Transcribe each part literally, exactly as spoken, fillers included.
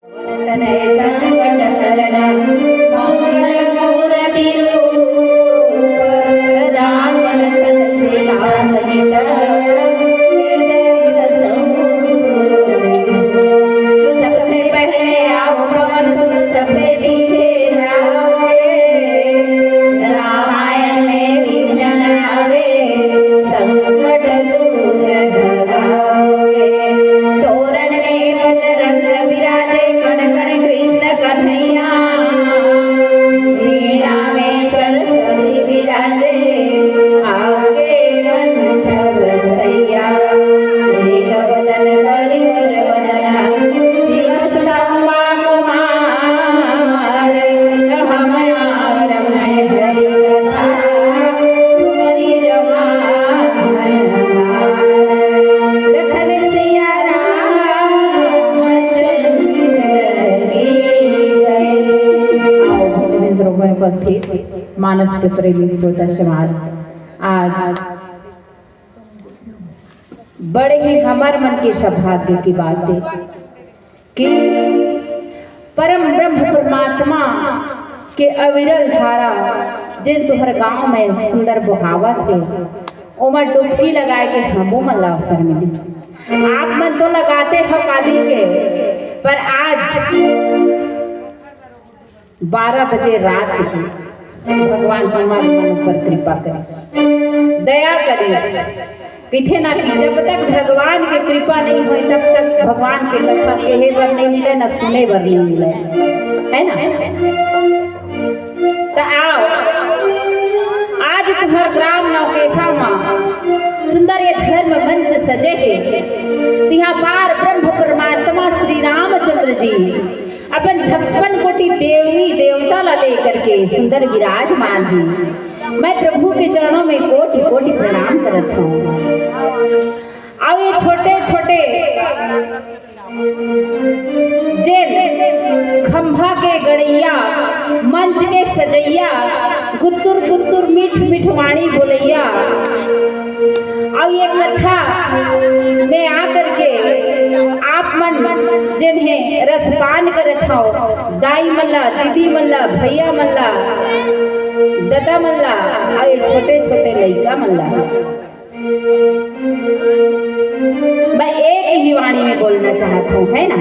तनय संकट हरना मंगल मूरति रूप, राम लखन सीता सहित हृदय बसहु सुर। तो सबसे पहले आओ पवन सुत, सबसे पीछे जाओगे। रामायण में विघ्न आवे, संकट दूर भगावे। तोरण में बजरंग विराजे, कण कण कृष्ण कन्हैया। वीणा में सरस्वती विराजे, आगे कंठ बसैया। एक वदन करि वर वदन, शिव सुत उमा कुमार। रमण रमण हरि कथा, तुम निज भावन हार। लखन सिया रामचंद्र की जय। आओ, भक्तजन स्वरूप में उपस्थित मानस के प्रेमी श्रोता समाज, आज बड़े ही हमर मन के सौभाग्य की बात हे कि परम ब्रह्म परमात्मा के अविरल धारा, जेन तुहर गांव में सुंदर बोहावत हे, ओमा डुबकी लगाए के हमू मन ला अवसर मिलिस। आप मन तो लगाते हो काली के, पर आज बारह बजे रात के भगवान हमारे मन ऊपर कृपा करिस, दया करिस। कथे ना कि जब तक भगवान के कृपा नहीं होय, तब तक भगवान के कथा कहे बर नहीं मिले, ना सुने बर नहीं मिले, है ना? तो आओ, आज तुम्हर ग्राम नौकेसा मा सुंदर ये धर्म मंच सजे हे। तिहा पार ब्रह्म परमात्मा श्री रामचंद्र जी अपन छप्पन कोटि देवी देवता ला लेकर के सुंदर विराजमान हे। मैं प्रभु के चरणों में कोटि कोटि प्रणाम करत हूँ। अउ ये छोटे छोटे जेन खंभा के गड़ैया, मंच के सजैया, गुत्तुर गुत्तुर मीठ मीठ वाणी बोलैया, अउ ये कथा में आकर के आप मन जेन हे रसपान करत हव, दाई मन ला, दीदी मन ला, भैया मन ला, ददा मन ला, अउ ये छोटे छोटे लइका मन ला, मैं एक ही वाणी में बोलना चाहत हूँ, है ना?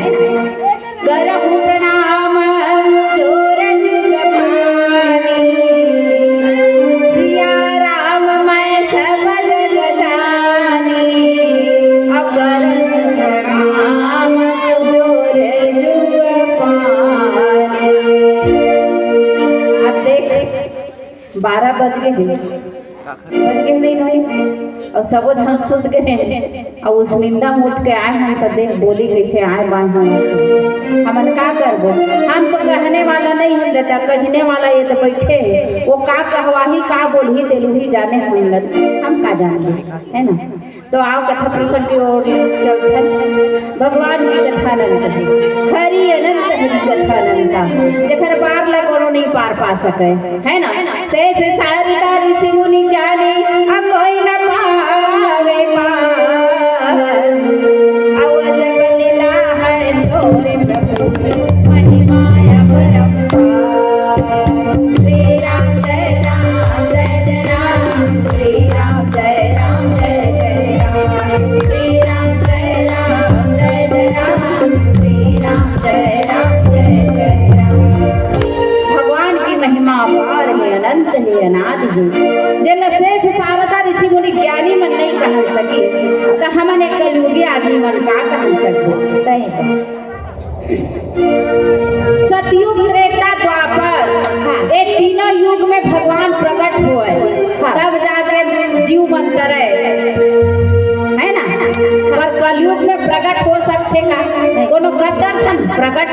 करहु प्रणाम जोर जुग पानी, सिया राम मैं सब जग जानी। अब करहु प्रणाम जोर जुग पानी। अब देख, बारह बज गे हे, बज गे नहीं, नहीं, अउ सबो झन सुत गे हे। अउ उस निंदा में उठ के आए हन, त देख बोली कैसे आए बाए हन। हमन का करबो? हम तो कहने वाला नहीं हन दादा, कहिने वाला ये तो बैठे हे। वो का कहवाही, का बोलही, तेलुही जाने हमन, हम का जानबो, है ना? तो आओ कथा प्रसंग की ओर चलथन। भगवान की कथा अनंत हे, हरि अनंत, हरि कथा अनंता। जेकर पार ला कोनो नहीं पार पा सके, है ना? शेष शारदा ऋषि मुनि ज्ञानी, आ कोई न पावे पार। अउ अजब लीला है तोरे प्रभु की, महिमा अपरंपार। श्री राम जय राम जय जय राम, श्री राम जय राम जय जय राम, श्री राम जय राम जय जय राम, श्री राम जय राम जय जय राम। भगवान की महिमा अपार हे, अनंत हे, अनादि हे, जेला शेष शारदा ऋषि मुनि ज्ञानी मन नहीं कहन सके, त हमन एक कलयुगी आदमी मन का कहन सकबो? सही हे। सतयुग, त्रेता, द्वापर, हाँ। ये तीनों युग में भगवान प्रकट होय, हाँ। तब जाके जीव मन करे, है ना? पर कलयुग में प्रकट हो सकथे का? नहीं। कोनो कद्दर तन प्रकट,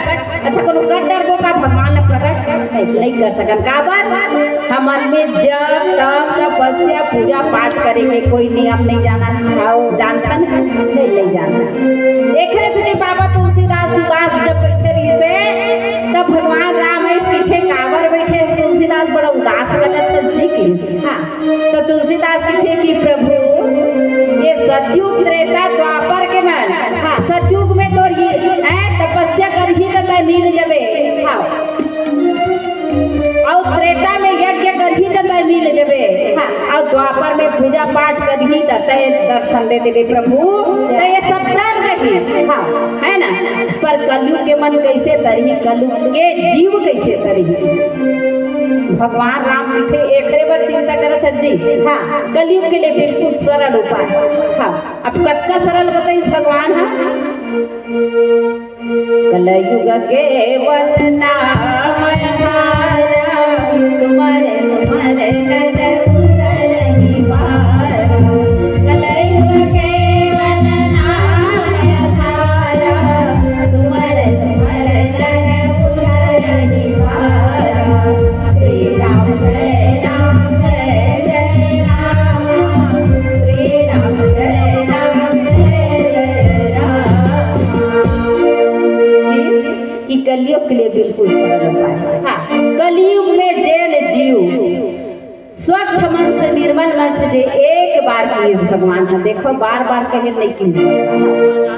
अच्छा, कोनो कद्दर को का भगवान ला प्रकट नहीं। नहीं कर सकन। काबर? हमन में जप, तप, तपस्या, पूजा पाठ करे के कोई नियम नहीं जानन। हाँ। जानथन? नहीं, नहीं जानथन। एकरे सेती बाबा तुलसीदास उदास जब बैठे रहिसे, तब भगवान राम अइस कहिथे, "काबर बैठे हस तुलसीदास, बड़ा उदास लगत हस जी," कहिस। हाँ। तो तुलसीदास कहिथे कि प्रभु, ये सतयुग, त्रेता, द्वापर के मन, हाँ। सतयुग में तोर ये, हैं, तपस्या करही त तैं दर्शन दे देबे प्रभु, त ये सब तर जही। हाँ। है ना? पर कलयुग के मन कैसे तरही, कलयुग के जीव कैसे तरही? भगवान राम किथे एकरे बर चिंता करत हे जी। हाँ। कलयुग के लिए बिल्कुल सरल उपाय। हाँ। अब कतका सरल बताइस भगवान ह। कलयुग केवल नाम आधार, सुमर सुमर नर उतरहि पार। कलयुग केवल नाम आधार, सुमर सुमर नर उतरहि पार। श्री राम जय राम जय जय राम, श्री राम जय राम जय जय राम। कि कलयुग के लिए बिल्कुल सरल उपाय। हाँ, कलयुग में जेन जीव स्वच्छ मन से, निर्मल मन से जे एक बार किहिस भगवान ह, देखो बार बार कहे नहीं किहिस,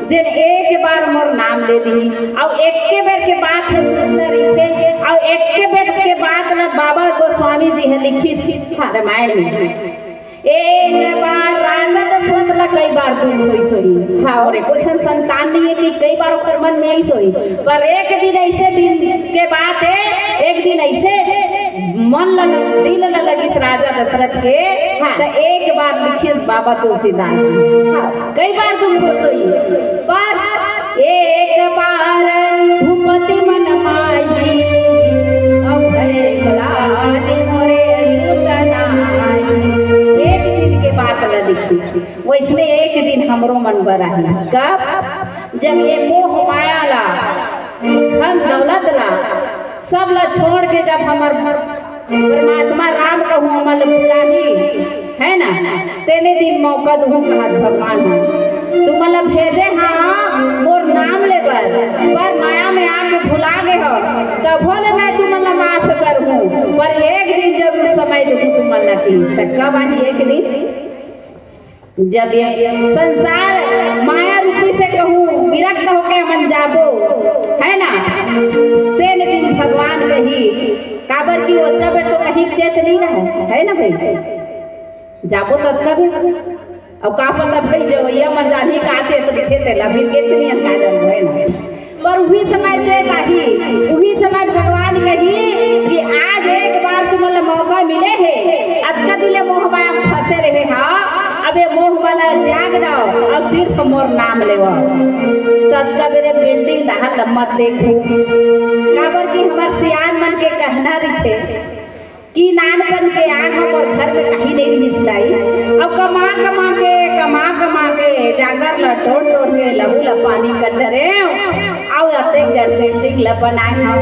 जेन एक बार मोर नाम ले ली, अउ एक के बेर के बात ह सुनता रहिथे, अउ एक के बेर के बात ल बाबा गोस्वामी जी ह लिखिस रामायण में। एक बार राजा दशरथ ला कई बार दुख होइस होही। हाँ, अउ एको झन संतान नहीं है कि कई बार ओकर मन में आइस होही, पर एक दिन ऐसे दिन के बात है, एक दिन ऐसे मन ला, दिल ला लगिस राजा दशरथ के, हाँ। त एक बार लिखिस बाबा तुलसीदास जी। हाँ। कई बार दुख होइस होही, पर एक बार भूपति मन माही, अभय ग्लानि मोरे सुत नाहि। एक दिन के बात ला लिखिस, वैसने एक दिन हमरो मन बर आही। कब? जब ये मोह माया ला, धन दौलत ला, सब ला छोड़ के जब हमर परमात्मा राम कहूँ हमन ल बुलाही, है ना, तेने दिन मौका दुहूँ कहत भगवान ह। तुमन ल भेजे हँव मोर नाम ले बर, पर माया में आके भुला गे हव, तभो ले मैं तुमन ल माफ करहूँ, पर एक दिन जरूर समय दुहूँ तुमन ल किहिस। त कब आही एक दिन? जब ये संसार माया रूपी से कहूँ विरक्त होके हमन जाबो, है ना, तेन दिन भगवान कही, काबर कि ओतका बेर तो कहीं चेत नहीं रहे, है ना भाई? जाबो तो ओतका बेर, अउ का पता भाई जवइया मन जानही का चेत दिखे तेला, बीत गे छनियन का जानबो, है ना? पर उही समय चेत आही, उही समय भगवान कही कि आज एक बार तुमन ला मौका मिले हे, अतका दिन ले मोह माया में फंसे रहे हा, अब ये मोह माया ला त्याग दव अउ सिर्फ मोर नाम लेव। त अतका बेरे बिल्डिंग डहर ल मत देखू, काबर कि हमर सियान मन के कहना रहिथे, कि नानपन के आग हमर घर में कहीं नहीं रिहिस दाई। अउ कमा कमा के, कमा कमा के जांगर ल टोर टोर के लहू ल पानी कर डरेंव। अउ अतेक जड़ बिल्डिंग ल बनाए हंव।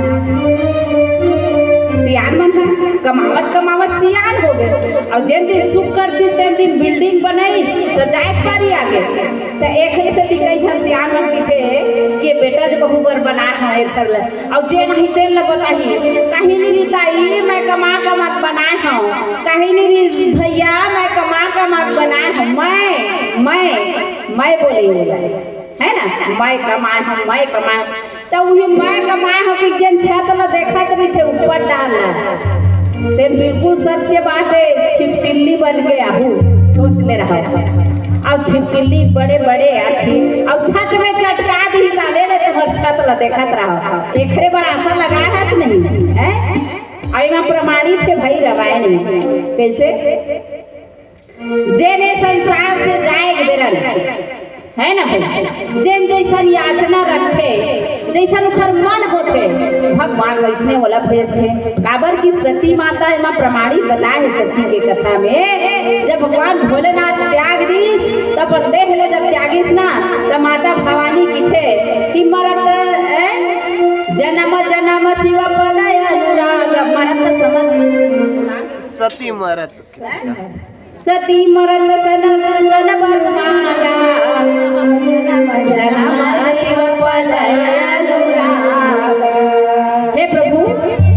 सियान मन ह कमावत कमावत सियान हो गे। अउ जेन दिन सुख करतिस तेन दिन बिल्डिंग बनइस त जाए पारी आगे। त एखरे सेती कई झन सियान मन कहिथे कि बेटा जे बहू बर बनाए हंव ए घर ल। अउ जे नहीं तेन ल बताही, कहीं नहीं रहिस दाई, मैं कमा कमा के बनाए हंव, कहीं नहीं रहिस भैया, मैं कमा कमा के बनाए हंव, मैं, मैं, मैं बोले, है ना, मैं कमाए हंव, मैं कमाए हंव। त उही मैं कमाए हंव कि जेन छत ल देखत रहिथे ऊपर डाल ल, तेन बिल्कुल सत्य बात हे, छिपकिली बन के आहू, सोच ले रहा। अउ छिपकिली बड़े बड़े आँखी, अउ छत में चटका दिही, त ले ले तुंहर छत ल देखत रहा। एखरे बर आशा लगाए हस नहीं, हैं? अउ एमा प्रमाणित हे भाई रामायण में। कैसे? जेन ए संसार से जाए के बेरा ले, है ना भाई? जेन जैसन याचना रखथे, जैसन ओखर मन होथे, भगवान वैसने ओला भेजथे। काबर कि सती माता एमा प्रमाणिक बताए हे सती के कथा में, जब भगवान भोलेनाथ त्याग दिस, त अपन देह ले जब त्यागिस ना, त माता भवानी किथे कि मरत, ए, जन्म जन्म शिव पद अनुराग, मरत समझ सती मरत। सती मरत सन सन बर मांगा, जन्म जन्म शिव पद अनुराग। हे प्रभु,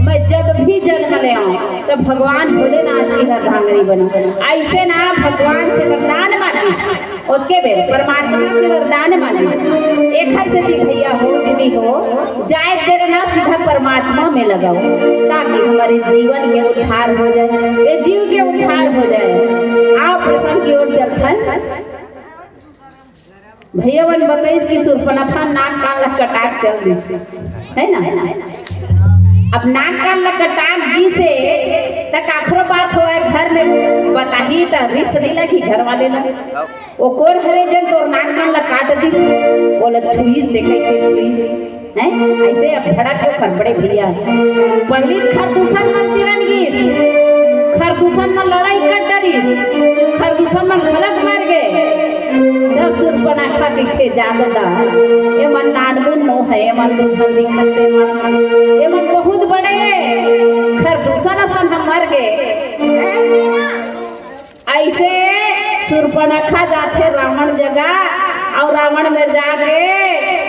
मैं जब भी जन्म लेंव, तब भगवान भोलेनाथ के अर्धांगिनी बनंव। अइसे ना भगवान से वरदान मांगिस, ओतके बेर परमात्मा से वरदान मांगिस। एखर सेती भैया हो, दीदी हो, जाए के बेर ना सीधा परमात्मा में लगाओ, ताकि हमारे जीवन के उद्धार हो जाए, ये जीव के उद्धार हो जाए। आओ प्रसंग की ओर चलथन। भैया मन बताइस कि सूर्पनखा नाक कान ला कटाक चल दिस, है ना? अब नाक कान ला कटाक दिस हे, त काखरो बात होय, घर में बताही त रिस नहीं लगी घर वाले ला। ओ कोन हरे जन तोर नाक कान ला काट दिस, ओला छुईस ते कैसे छुईस, हैं? ऐसे अब भड़क के खरबड़े भैया। पहली खरदूसन मन तिरन गिस, खरदूसन मन लड़ाई कर डरिस, खरदूसन मन घलक मर गे। तब सूर्पनखा कहिथे, "जा ददा, ए मन नानमुन नो है, ए मन तो झन दिखत ते मन, ए मन बहुत बड़े खरदूसन असन हम मर गे।" ऐसे सूर्पनखा जाथे रावण जगह, अउ रावण मेर जाके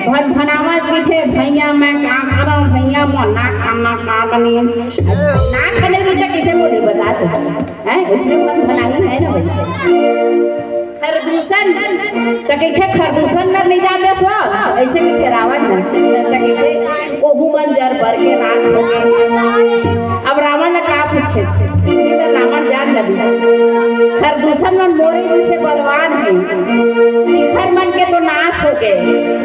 भनभनावत कहिथे, "भैया मैं का करंव, भैया मोर नाक कान ला काट दिस।" नाक कने रुचा कैसे बोली बता तो, हैं? इसमें भनभनाही है ना भाई? खरदूसन, त कहिथे, "खरदूसन मेर नहीं जान देस वो?" ऐसे कहिथे रावण ह। त कहिथे, "ओहू मन जर बर के राख हो गे।" अब रावण ला का पूछे, ये रावण जान लगी, खरदूसन मन मोरे जैसे बलवान है, इखर मन के तो नाश हो गे,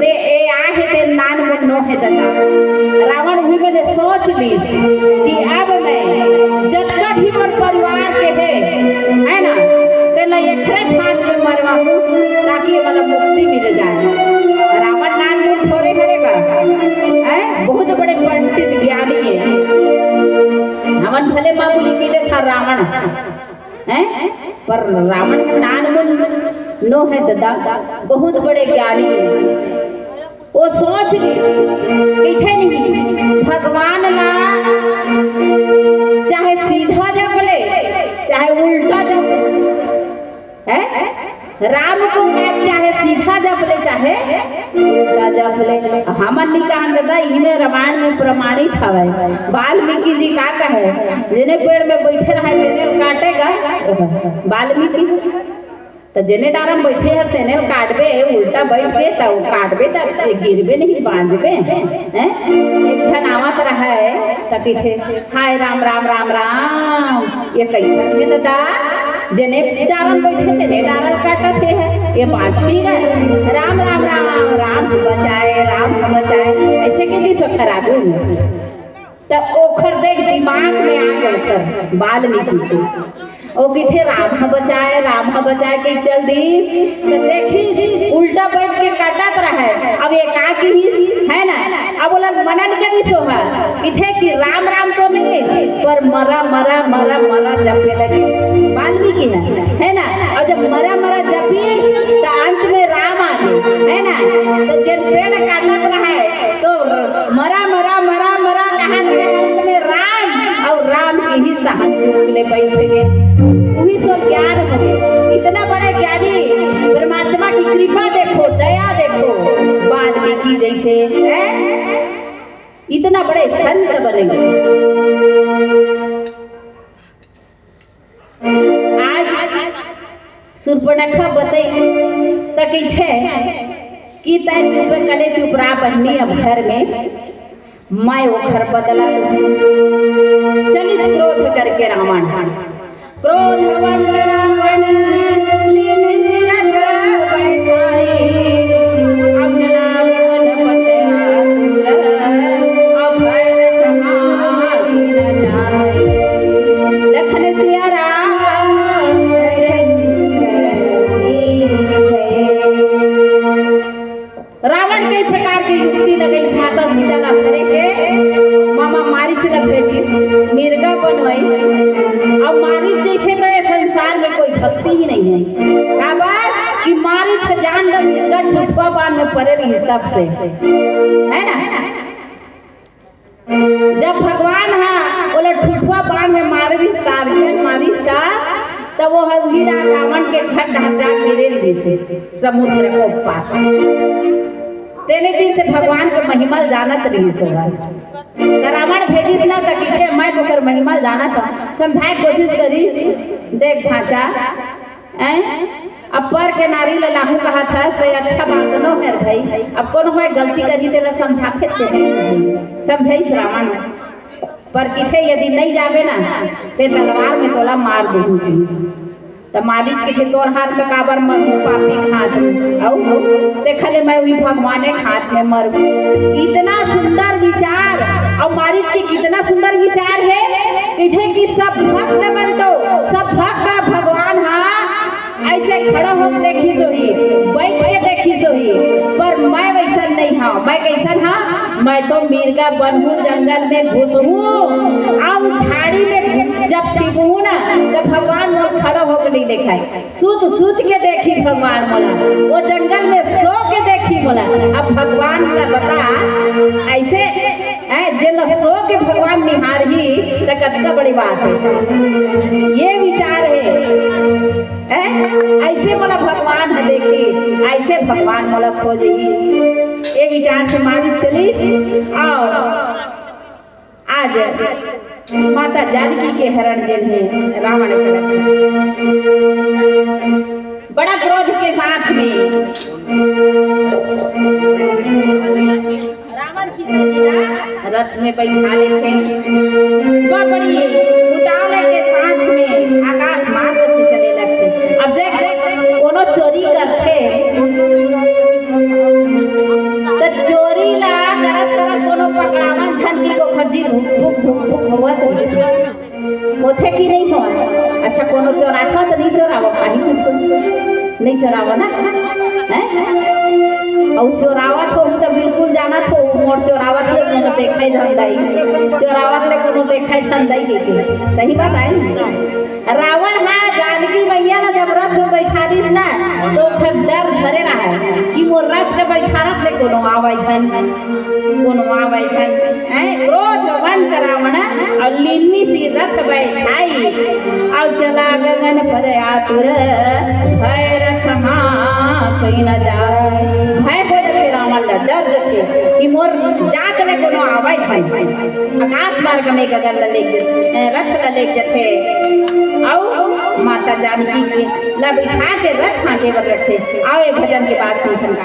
ते ए आ हे ते नानमुन नो हे ददा। रावण उही बेले सोच लिस कि अब मैं जतका भी मोर परिवार के हे, है ना, तेला एखरे छान में मरवाहूं, ताकि मतलब मुक्ति मिल जाए। रावण नानमुन थोरे हरे गा, हैं? बहुत बड़े पंडित ज्ञानी है। हमन भले मामूली कहि देथन रावण, हैं? पर रावण नानमुन नो है ददा, बहुत बड़े ज्ञानी है। वो सोच लिस, कहिथे नहीं, भगवान ला चाहे सीधा जप ले, चाहे उल्टा जप ले, हैं? राम को मैं चाहे सीधा जप ले, चाहे उल्टा जप ले। हमन नहीं कहन ददा, इमे रामायण में प्रमाणित हवय। वाल्मीकि जी का कहे, "जेने पेड़ में बैठे रहे, तेने ल काटेगा।" वाल्मीकि त जेने डारम बैठे हर तेने ल काटबे, उल्टा बैठ के त काटबे, त गिरबे नहीं, बांचबे, हैं? एक झन आवत रहे, त कहिथे, "हाय राम, राम, राम, राम, ये कैसन हे ददा? जेने डारम बैठे तेने डारम काटत हे, ये बांचही गा? राम, राम, राम, राम बचाए, राम बचाए।" ऐसे कहि दिस ओखर आगू में। त ओखर देख दिमाग में आ गे ओखर, वाल्मीकि के। ओ कहिथे, "राम ह बचाए, राम ह बचाए," के चल दिस। त देखिस, उल्टा बैठ के काटत रहे। अब ये का किहिस, है ना? अब ओला मनन करिस ओहा, कहिथे कि राम राम तो नहीं है, पर मरा, मरा, मरा, मरा जपे लगिस। वाल्मीकि ह, है ना? अउ जब मरा, मरा जपिस, त अंत में राम आ गे, है ना? त जेन पेड़ काटत रहे, तो मरा, मरा, मरा, मरा कहत हे, अंत में राम, अउ राम किहिस तहन चुप ले बैठ गे। उही सो ज्ञान हो गे। इतना बड़ा ज्ञानी, परमात्मा की कृपा देखो, दया देखो, वाल्मीकि जैसे, हैं? इतना बड़े संत बने। आज सूर्पनखा बतई त कहिथे कि तैं चुप, कले चुप रहा बहिनी, अब घर में मैं ओखर बदला लूं। चलिस क्रोध करके रावण, क्रोधवंत रावण लीन्ह सिरथा बैठाई, अगला गगन पथ आतुर, अभय रथ आतुर जाई। लखन सिया राम चंद्र की जय। रावण कई प्रकार के युक्ति लगइस माता सीता ला हरे के, मामा मारीच ला भेजिस, मिर्गा बनवाइस। अब मारीच जैसे तो ये संसार में कोई भक्ति ही नहीं है। काबर कि मारीच जान ला मिर्गा ठुठुआ बान में परे रहिस तब से, है ना? जब भगवान हा ओला ठुठुआ बाण में मारिस, तारकेन मारिस का, तब वो ह उही रा-, रावण के घर डहर जा गिरे रहिस हे, समुद्र को पार। तेने दिन से भगवान के महिमा ल जानत रहिस हे। त रावण भेजिस ना, त कहिथे, "मैं ओकर महिमा ल जानत हंव।" समझाए कोशिश करिस, "देख भांचा, हैं? अब पर के नारी ल लाहू कहत हस, त अच्छा बात नो हे भाई। अब कोनो होय गलती करही, तेला समझाथे, चेहे समझाइस रावण ह। पर किथे यदि नइ जाबे ना, ते तलवार में तोला मार देहूं कहिस। त मारीच कहिथे, "तोर हाथ में काबर मरहूं, पापी के हाथ में, अउ तेखर ले मैं उही भगवाने के हाथ में मरहूं।" इतना सुंदर विचार, अउ मारीच के कितना सुंदर विचार हे, कहिथे कि सब भक्त मन तो, सब भक्त भगवान हा अइसे खड़ा होके देखिस होही, बइठ के देखिस होही, पर मैं वइसन नइ हंव। मैं कइसन हंव? मैं तो मिरगा बनहूं, जंगल में घुसहूं, अउ झाड़ी में जब छिपहूं ना, त भगवान मोर खड़ा होके नइ देखय, सुत सुत के देखही भगवान मोला, ओ जंगल में सो के देखही मोला। अब भगवान ला बता, अइसे, ए, जेला सो के भगवान निहारही, त कतका बड़ी बात हे। ये विचार हे। हैं? अइसे मोला भगवान ह देखही, अइसे भगवान मोला खोजही। ये विचार से मारीच चलिस अउ आज माता जानकी के हरण जेन हे रावण करत हे। बड़ा क्रोध के साथ में रावण सीता जी ला रथ में बइठा लेथे। बबड़ी उतावले के साथ में आकाश मार्ग से चले लगथे। अब देख, कोनो चोरी करथे, त चोरी ला करत करत कोनो पकड़ावन झन कि ओखर जी धुक धुक धुक धुक होवत होथे। होथे कि नइ होवय? अच्छा, कोनो चोराथव त नइ चोरावव, काहे कुछ नइ चोरावव ना, हैं? अउ चोरावत होहू त बिल्कुल जानत होहू, मोर चोरावत ले कोनो देखय झन दाई, चोरावत ले कोनो देखय झन दाई कहिके। सही बात आय ना? रावण ह जानकी मइया ला जब रथ में बइठा दिस ना, त ओखर डर धरे रहय कि मोर रथ के बइठारत ले कोनो आवय झन। कोनो आवय झन, हैं? क्रोधवंत रावण अउ लीनिस रथ बइठाई, अउ चला गगन भर आतुर, भय रथ मा कोई न जाय। भय हो जथे रावण ला, डर जथे कि मोर जात ले कोनो आवय झन। आकाश मार्ग में गगन ला लेग जथे, रथ ला लेग जथे, अउ माता जानकी के ला बइठा के रथ मा आगे बढ़थे। आव ए भजन के बाद सुनथन का